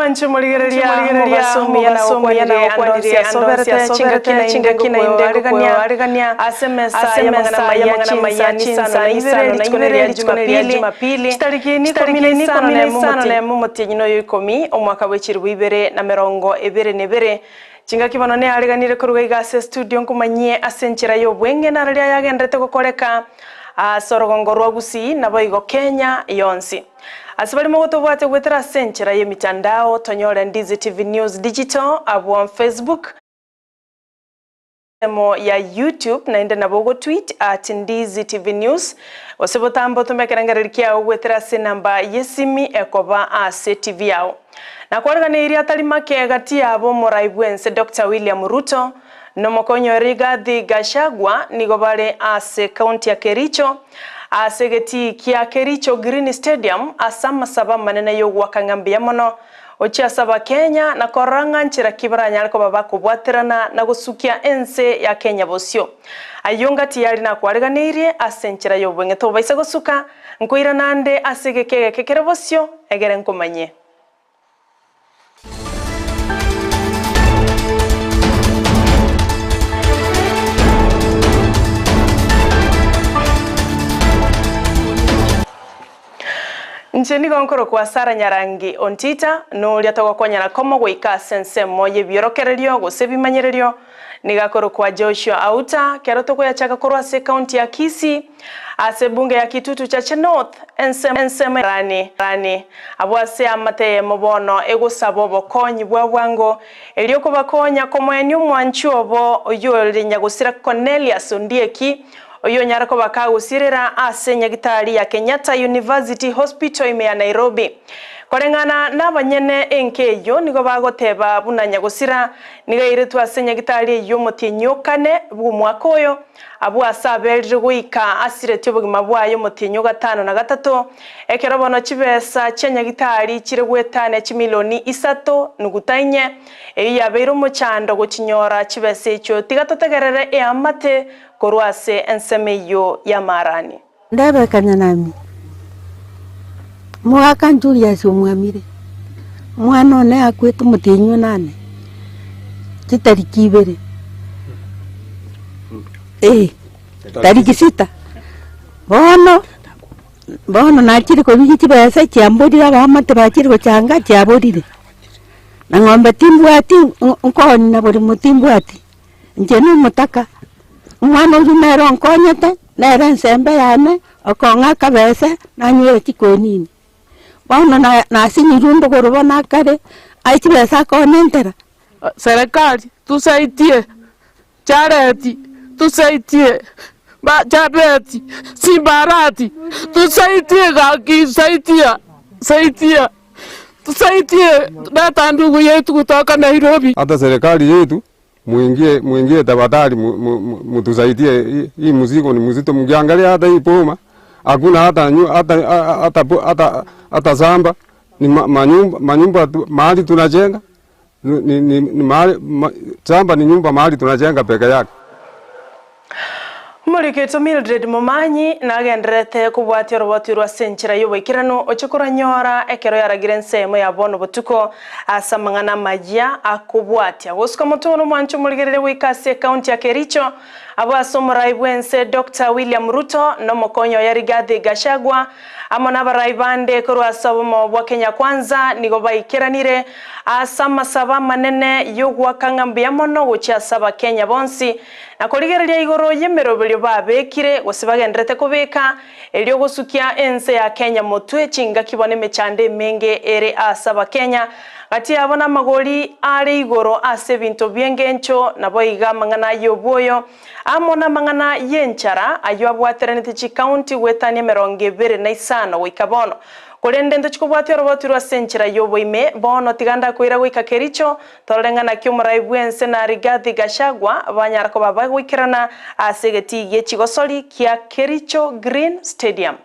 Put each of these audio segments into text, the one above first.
Mwanche morigereria mobaso omuya na gokwanire andonsi asoberete chingaki nainde ngokoarigania ase emesa y'amang'ana maya chinsa nisano na ibere rituko ria Jumapili chitariki ikomi na isano na emo omotienyi noyo ikomi omwaka bwe chilifu ibere na merongo ebere na ebere. Chingaki bono neariganire koruga iga ase estudio nkomanyie ase enchera y'obweng'e nararia ayagenderete gokoreka ase orogongo rwa Gusii naboigo Kenya yonsi. Ase baria mogotobwatia goetera ase enchera y'emitandao, tonyore Ndizi TV News Digital abwo Facebook, ensemo ya YouTube naende nabo ogotweet at Ndizi TV News, gose botambe otome ekerengererio kiao goetera ase enamba y'esimi ekoba ase TV yao. Nakwariganeirie atari make gati yabo omorai bw'ense Doctor William Ruto nomokonyi oye Rigathi Gachagua nigo bare ase county ya Kericho ase egetii kia Kericho Green Stadium ase amasabo amanene y'ogoaka ng'a mbuya mono gochia ase abakenya na korora ng'a nchera ki baranyare koba bakobwaterana na gosukia ense ya Kenya bosio. Ayio ngati yari nakwariganeirie ase enchera y'obweng'e tobaisa gosuka nkoirana ande ase egeka egeke kere bosio egere nkomanyie. Inche nigo nkorokwa Sarah Nyarangi Ontita, noria togokonyana komo goika ase ensemo y'ebiorokererio gose ebimanyererio. Nigo akorokwa Joshua Auta, kero tokoyachaka korwa ase ekaunti ya Kisii, ase ebunge ya Kitutu Chache North, ensemo ensemo ya Rani Rani, abwo ase eamate eyemo bono egosaba obokonyi bwa bwango erio kobakonya komoenia omwanchi obo oyio ore nyagosira Cornelius Ondieki, oyio onyare koba kagosirera ase nyagitari ya Kenyatta University Hospital ime ya Nairobi. Koreng'ana nabanyene enka eyio nigo bagoteba buna nyagosira nigo airetwe ase nyagitari eyio omotienyi o kane bw'omwaka oyo, abwo ase aberire goika asiretie obogima bwaye omotienyi o gatano na gatato, ekero bono chibesa chia nyagitari chire goetania chimilioni isato nuguta inye, eyio yabeire omochando gochinyora chibesa echio. Tiga totegerere eamate korwa ase ensemo eyio y'amaarani. Ndebekania nami, Omogaka Julius omwamire, omwana one akwete omotienyi onane, chitariki ibere, eh, tariki sita. Bono, bono nachire korigia chibesa chiamborire abaamate bachire gochanga chiaborire, na ng'ombe timbwati nkooni na borimo timbwati. Inche nomotaka, omwana oyio nere onkonyete, nere ensembe yane, okong'a akabese, nanywere chikonini. Bono na nasinyirwe mbogoro bono akare, aye chibesa akonentera. Serikali tusaidie, Chareti tusaidie, ba Jabeti, Simbarati tusaidie gaki saidia saidia tusaidie leta ndugu yetu kutoka Nairobi. Hata serikali yetu Muingie muingie tafadhali mutusaidie hii mzigo ni mzito, mkiangalia hata hii boma hakuna hata hata hata hata hata shamba ni manyumba manyumba mahali tunajenga ni, ni, ni mahali ma, shamba ni nyumba mahali tunajenga peke yake. Omorikito Mildred Momanyi nagendererete kobwatia oroboti orwo ase enchera y'oboikeranu ochia koranyora ekero yaragire ensemo ya bono botuko ase amang'ana amayia akobwatia. Gosuka motwe one omwancho omorigereria goika ase ekaunti ya Kericho abwo ase omorai bw'ense Doctor William Ruto na omokonyi oye Rigathi Gachagua amo nabarai bande korwa ase obomo bwa Kenya Kwanza nigo baikeranire ase amasabo amanene y'ogoaka ng'a mbuya mono gochia ase abakenya bonsi Na korigereria igoro y'emeroberio babekire, gose bagendererete kobeka, erio gosukia ense ya Kenya motwe chingaki bono emechando emenge ere ase abakenya, gati yabo namagori are igoro ase ebinto bi'engencho, naboigo amang'ana y'obwoyo, amo namang'ana y'enchara, ayio abwateranete chikaunti goetania emerongo ebere na isano goika bono. Korende ntochi kobwatia oroboti rwa ase enchera y'oboime, bono tiga ndakoira goika Kericho, Torore ng'a naki omorai bw'ense na Rigathi Gachagua banyara koba bagoikerana ase egetii gie chigosori kia Kericho Green Stadium.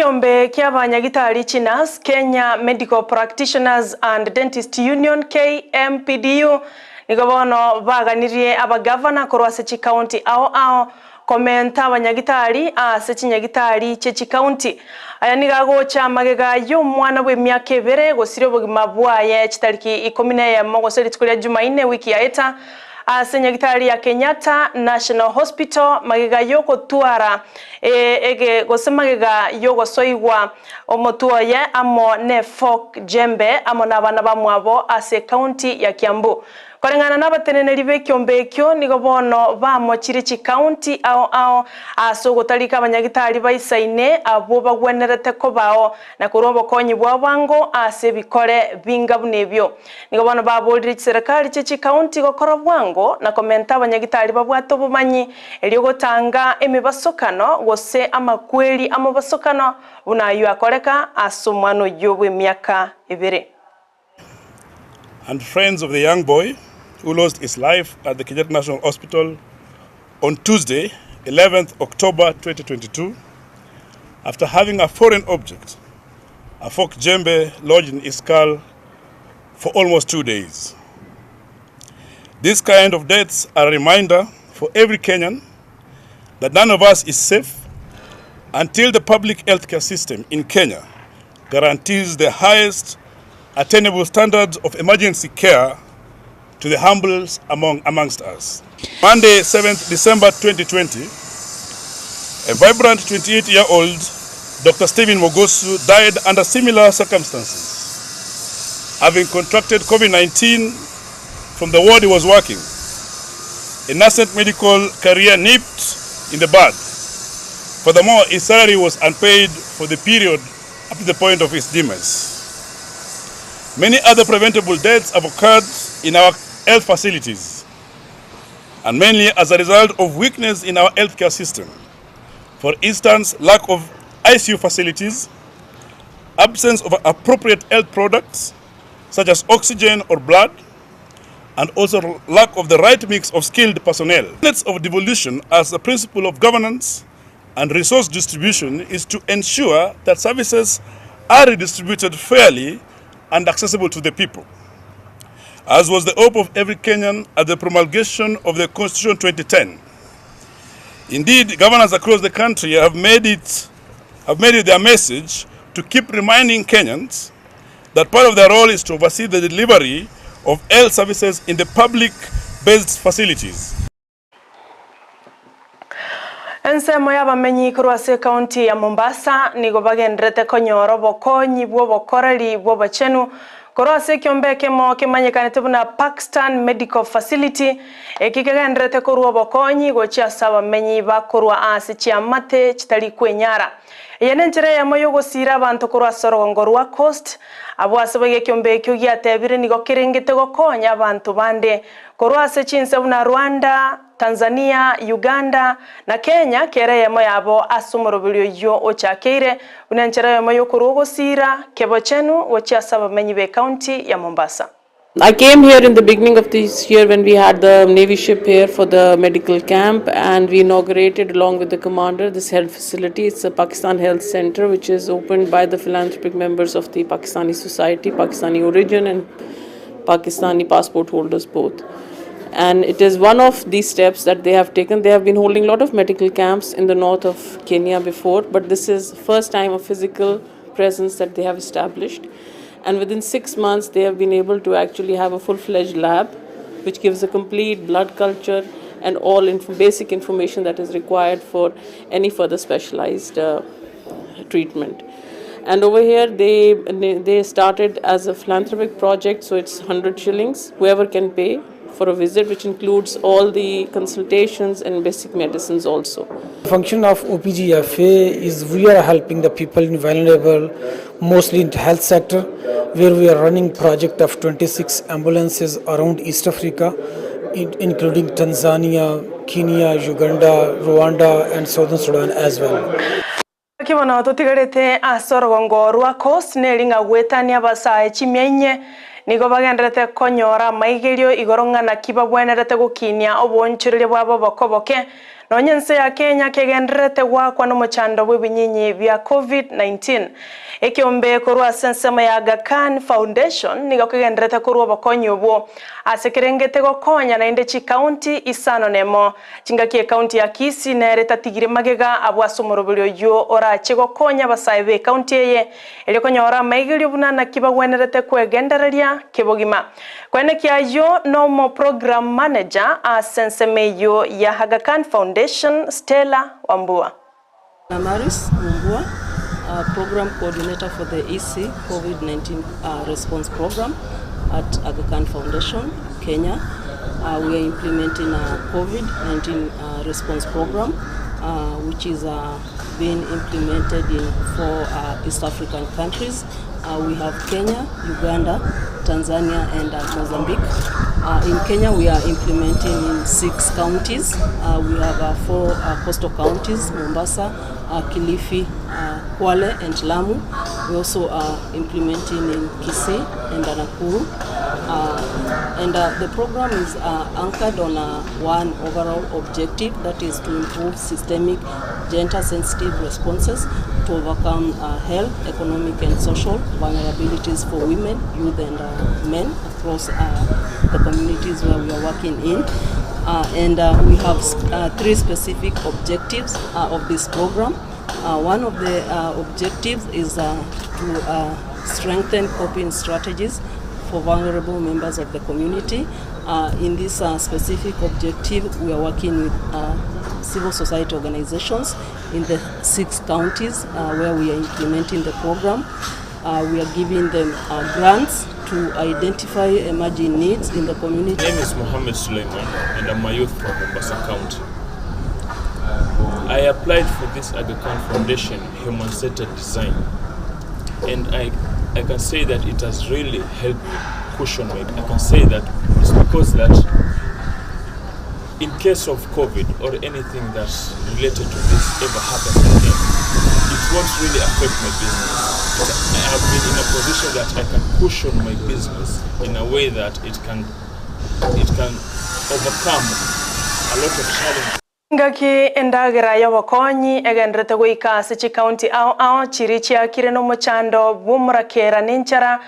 Ekeombe ki'abanyagitari Chinurse, Kenya Medical Practitioners and Dentist Union, KMPDU, nigo bono baganirie abagavana korwa ase chikaunti ao ao komenta abanyagitari ase chinyagitari chie chikaunti. Aya nigo agocha magega y'omwana bw'emiaka ebere gosiria obogima bwaye chitariki ikomi na eyemo gose rituko ria Jumaine wiki yaeta ase nyagitari ya Kenyatta National Hospital magega y'ogotwara ege gose magega y'ogosoigwa omotwe oye amo ne fork jembe amo nabana bamwabo ase ekaunti ya Kiambu. Koreng'ana nabateneneri b'ekiombe ekio nigo bono bamochire chikaunti ao ao ase ogotarika abanyagitari baisaine abwo bagwenerete kobao na korwa obokonyi bwa bwango ase ebikore binga buna ebio. Nigo bono baborire chiserekari chie chikaunti gokora bwango na komenta abanyagitari babwate obomanyi erio gotanga emebasokano gose amakweri amobasokano buna ayio akoreka ase omwana oyio bw'emiaka ebere. And friends of the young boy who lost his life at the Kenyatta National Hospital on Tuesday, 11th October 2022, after having a foreign object, a fork jembe, lodged in his skull for almost 2 days. This kind of deaths are a reminder for every Kenyan that none of us is safe until the public healthcare system in Kenya guarantees the highest attainable standards of emergency care to the humble amongst us. Monday, 7th December 2020, a vibrant 28-year-old Dr. Stephen Mogosu died under similar circumstances, having contracted COVID-19 from the ward he was working. A nascent medical career nipped in the bud. Furthermore, his salary was unpaid for the period up to the point of his demise. Many other preventable deaths have occurred in our health facilities, and mainly as a result of weakness in our healthcare system. For instance, lack of ICU facilities, absence of appropriate health products such as oxygen or blood, and also lack of the right mix of skilled personnel. Tenets of devolution as a principle of governance and resource distribution is to ensure that services are redistributed fairly and accessible to the people. As was the hope of every Kenyan at the promulgation of the Constitution 2010. Indeed, governors across the country have made it their message to keep reminding Kenyans that part of their role is to oversee the delivery of health services in the public-based facilities. Ensemo y'abamenyi korwa ase ekaunti ya Mombasa nigo bagenderete konyora obokonyi bw'obokoreri bw'obochenu korwa ase ekiombe ekemo kemanyekanete buna Pakistan Medical Facility eki kegenderete korwa obokonyi gochia ase abamenyi bakorwa ase chiamate chitari kwenyara. Eye nenchera eyemo yogosira abanto korwa ase orogongo rwa Coast abwo ase boigo ekiombe ekio giatebire nigo kerengete gokonya abanto bande korwa ase chinse buna Rwanda, Tanzania, Uganda na Kenya kere eyemo yabo ase omoroberi oyio ochakeire buna enchera eyemo yokorwa ogosira kebochenu gochia ase abamenyi ba ekaunti ya Mombasa. I came here in the beginning of this year when we had the Navy ship here for the medical camp, and we inaugurated along with the commander this health facility. It's a Pakistan Health Center which is opened by the philanthropic members of the Pakistani society, Pakistani origin and Pakistani passport holders both. And it is one of these steps that they have taken. They have been holding a lot of medical camps in the north of Kenya before, but this is first time a physical presence that they have established. And within 6 months, they have been able to actually have a full-fledged lab, which gives a complete blood culture and all basic information that is required for any further specialized treatment. And over here, they started as a philanthropic project, so it's 100 shillings, whoever can pay for a visit, which includes all the consultations and basic medicines also. The function of OPGFA is we are helping the people in vulnerable, mostly in the health sector, where we are running project of 26 ambulances around East Africa, including Tanzania, Kenya, Uganda, Rwanda, and Southern Sudan as well. Kibono tutigarete ase orogongo rwa Coast neri ng'a gwetania abasae chimia nigo bagenderete konyora amaigerio igoro ng'a naki babwenerete gokinia obonchoreria bwabo bokoboke. Nonya ense ya Kenya kegendererete goakwa nomochando bw'ebinyinyi bia Covid-19. Ekeombe korwa ase ensemo ya Aga Khan Foundation nigo kegendererete korwa obokonyi obwo ase kerengete gokonya naende chikaunti isano nemo. Chingaki ekaunti ya Kisii nere etatigire magega abwo ase omoroberi oyio orache gokonya abasae b'ekaunti eye erio konyora amaigerio buna naki bagwenerete kwegendereria kebogima. Koenekia ayio nomo Program Manager ase ensemo eyio ya Aga Khan Foundation Stella Wambua. Damaris Mumbua, Program Coordinator for the EC Covid-19 Response Program at Aga Khan Foundation, Kenya. We are implementing a COVID-19 response program which is being implemented in four East African countries. We have Kenya, Uganda, Tanzania and Mozambique. In Kenya we are implementing in six counties. We have four coastal counties, Mombasa, Kilifi, Kwale and Lamu. We also are implementing in Kisii and Nakuru. And the program is anchored on one overall objective, that is to improve systemic gender-sensitive responses to overcome health, economic and social vulnerabilities for women, youth and men across the communities where we are working in. And we have three specific objectives of this program. One of the objectives is to strengthen coping strategies for vulnerable members of the community. In this specific objective, we are working with civil society organizations in the 6 counties where we are implementing the program. We are giving them grants to identify emerging needs in the community. My name is Mohammed Suleiman and I'm a youth from Mombasa County. I applied for this Aga Khan Foundation human-centered design, and I can say that it has really helped me cushion my. I can say that it's because that in case of COVID or anything that's related to this ever happens again, it won't really affect my business. I have been in a position that I can cushion my business in a way that it can overcome a lot of challenges. Ngaki endagera y'obokonyi egenderete goika ase chikaunti ao ao chiri chiakire nomochando bw'omorakera nenchara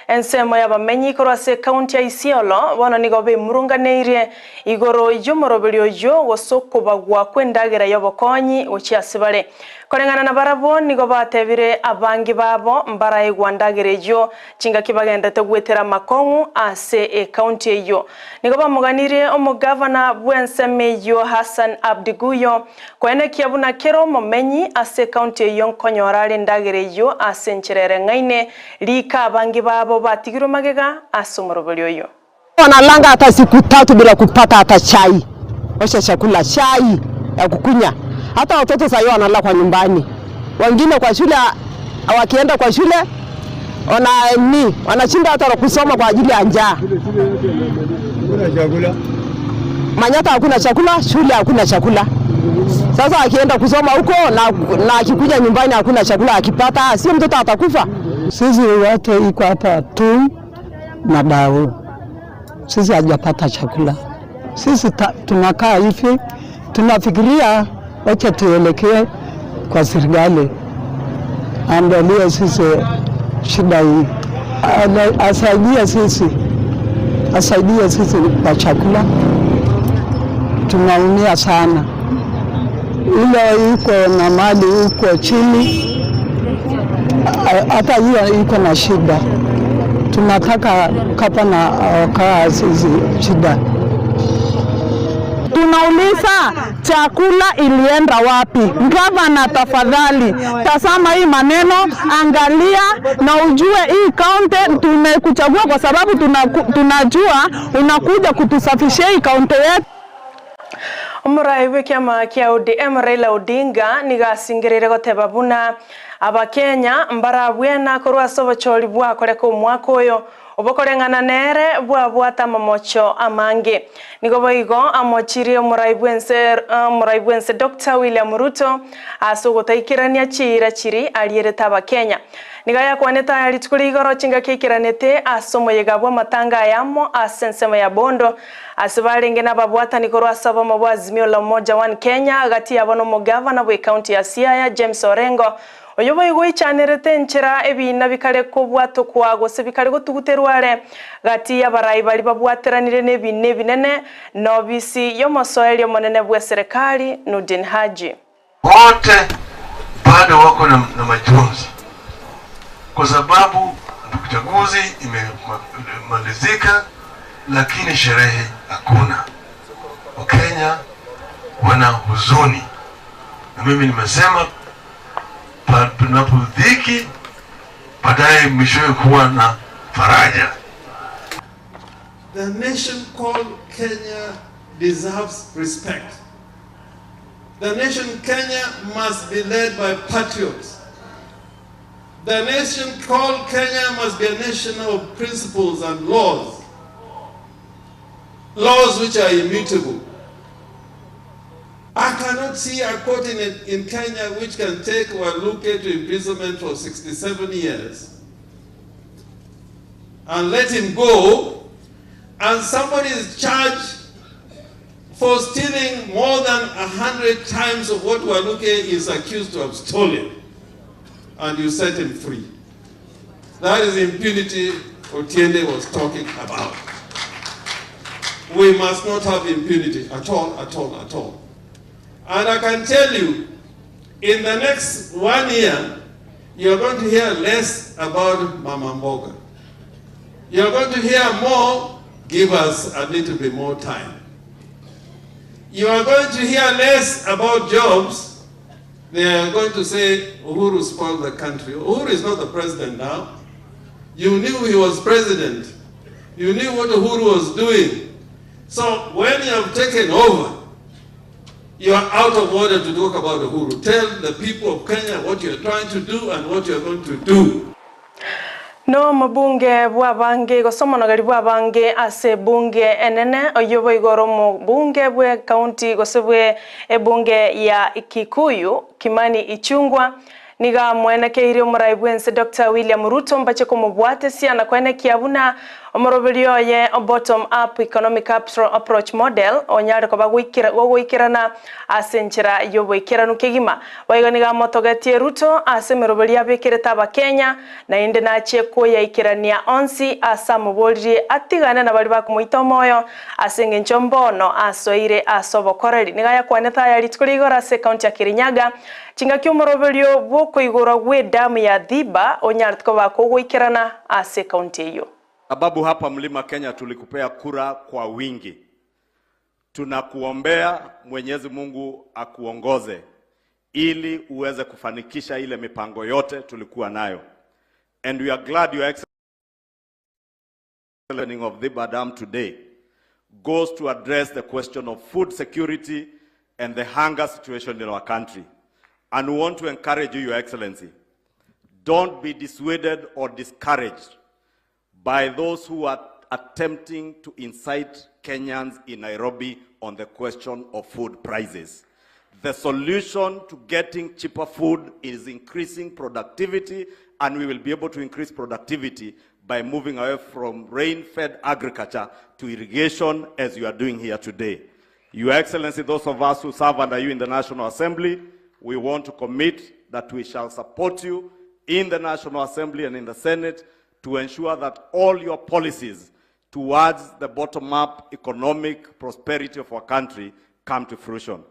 ensemo y'abamenyi korwa ase ekaunti ya Isiolo bono nigo bemurunganeirie igoro y'omoroberi oyo gose okobagwa kw'endagera y'obokonyi gochia ase bare. Koreng'ana na barabwo nigo batebire abangi babo mbaraigwa ndagera eyio chingaki bagendete gwetera makong'u ase ekaunti eyio. Nigo bamoganirie omogavana bw'ensemo eyio Hassan Abdiguyo koenekia buna kero omomenyi ase ekaunti eyio nkonyora are endagera eyio ase enchera ereng'aine rika abangi babo batigirwe magega ase omoroberi oyo. Wanalanga hata siku tatu bila kupata hata chai, osha chakula chai ya kukunya. Hata watoto sasa wanalala kwa nyumbani, wengine kwa shule, wakienda kwa shule wana ni wanashinda hata kusoma kwa ajili ya njaa. Manyata hakuna chakula, shule hakuna chakula. Sasa akienda kusoma huko na akikuja nyumbani hakuna chakula, akipata sio mtoto atakufa. Sisi wote iko hapa tu na dau, sisi hajapata chakula. Sisi tunakaa hivi tunafikiria, wacha tuelekee kwa serikali angalie sisi shida hii, asaidie sisi, asaidie sisi kwa chakula. Tunaumia sana, ile iko na mali huko chini, hata hiyo iko na shida. Tunataka kapa na kaa sisi shida. Tunauliza chakula ilienda wapi? Gavana, tafadhali tazama hii maneno, angalia na ujue hii kaunti tumekuchagua kwa sababu tunajua unakuja kutusafishia hii kaunti yetu. Omorai bw'ekiama kia ODM Raila Odinga nigasingereire goteba buna abakenya mbarabwena korwa ase obochori bwakoreka omwaka oyo. Obokoreng'ana nere bwabwate amamocho amange. Nigo boigo amochirie omorai bw'ense omorai bw'ense Doctor William Ruto ase ogotaikerania chiira chiri arierete abakenya. Nigo ayakwanete aya rituko ria igoro chingaki aikeranete ase omoyega bw'amatanga ayamo ase ensemo ya Bondo ase barenge nababwatani korwa ase obomo bwa Azimio la Umoja One Kenya gati yabo nomogavana bw'ecounty ya Siaya James Orengo Oyo boigo oichanerete enchera ebiina bikare kobwatokwa gose bikare gotuguterwa are gati y'abarai baria babwateranire nebiina ebinene na obisi y'omosoeri omonene bw'eserekari Nurdin Haji. Wote bado wako na, na majonzi kwa sababu uchaguzi imemalizika, lakini sherehe hakuna. Wakenya wana huzuni, na mimi nimesema panapodhiki baadaye mwishowe kuwa na faraja. The nation called Kenya deserves respect. The nation Kenya must be led by patriots. The nation called Kenya must be a nation of principles and laws. Laws which are immutable. I cannot see a court in, in Kenya which can take Waluke to imprisonment for 67 years and let him go, and somebody is charged for stealing more than 100 times of what Waluke is accused to have stolen, and you set him free. That is impunity Otiende was talking about. We must not have impunity at all, at all, at all. And I can tell you, in the next one year, you're going to hear less about Mama Mboga. You're going to hear more, give us a little bit more time. You are going to hear less about jobs. They are going to say, Uhuru spoiled the country. Uhuru is not the president now. You knew he was president. You knew what Uhuru was doing. So when you have taken over, you are out of order to talk about Uhuru. Tell the people of Kenya what you are trying to do and what you are going to do. Nomobunge bw'abange gose omonogeri bw'abange ase ebunge enene oyio boigo ore omobunge bwe county gose bwe ebunge ya Kikuyu Kimani Ichung'wa nigo amwenekeirie omorai bwense Doctor William Ruto mbache komobwatesia na koenekia buna Omoroberio oye o Bottom Up Economic Approach Model onyare koba gogoikerana ase enchera y'oboikeranu kegima. Boigo nigo amotogetie Ruto ase emeroberio abekerete Abakenya, naende nachie koyaikerania onsi ase amoboririe atigane na baria bakomoita omoyo ase engencho mbono asoeire ase obokoreri. Nigo ayakwanete aya rituko ria igoro ase ekaunti ya Kirinyaga, chingaki omoroberio bw'okoigorwa gw'edamu ya Thiba onyarete koba kogoikerana ase ekaunti eyio. Sababu hapa Mlima Kenya tulikupea kura kwa wingi. Tunakuombea Mwenyezi Mungu akuongoze ili uweze kufanikisha ile mipango yote tulikuwa nayo. And we are glad your excellency of Thiba Dam today goes to address the question of food security and the hunger situation in our country. And we want to encourage you, Your Excellency, don't be dissuaded or discouraged by those who are attempting to incite Kenyans in Nairobi on the question of food prices. The solution to getting cheaper food is increasing productivity, and we will be able to increase productivity by moving away from rain-fed agriculture to irrigation, as you are doing here today. Your Excellency, those of us who serve under you in the National Assembly, we want to commit that we shall support you in the National Assembly and in the Senate to ensure that all your policies towards the bottom-up economic prosperity of our country come to fruition.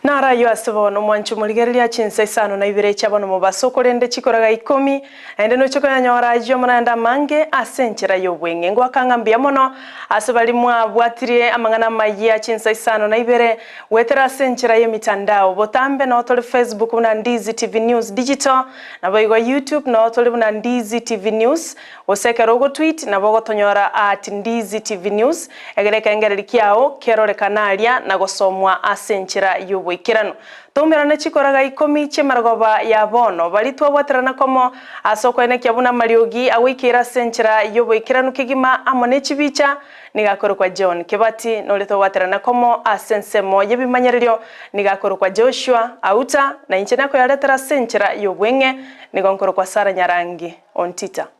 Naro ayio ase bono, mwanche omorigereria chinsa isano na ibere chia bono mobaso, korende chikoraga ikomi, naende noche koyanyora ayio amo naende amange ase enchera y'obweng'e. Ngoaka ng'a mbuya mono ase baria mwabwatirie amang'ana amayia chinsa isano na ibere goetera ase enchera y'emitandao. Botambe noo tore Facebook buna Ndizi TV News Digital, Naboigo YouTube noo tore buna Ndizi TV News, gose ekero ogotweet nabo ogotonyora at Ndizi TV News, egere ekerengererio kiao kerorekane aria na gosomwa ase enchera y'oboikeranu. y'oboikeranu. Toumerane chikoraga ikomi chi'emerogoba ya bono, baria twabwaterana komo ase okoenekia buna amariogi agoikeire ase enchera y'oboikeranu kegima amo ne chibicha, nigo akorokwa John Kebati, na oria tobwaterana komo ase ensemo y'ebimanyererio, nigo akorokwa Joshua Auta, na inche nakoyaretera ase enchera y'obweng'e, nigo nkorokwa Sarah Nyarangi Ontita.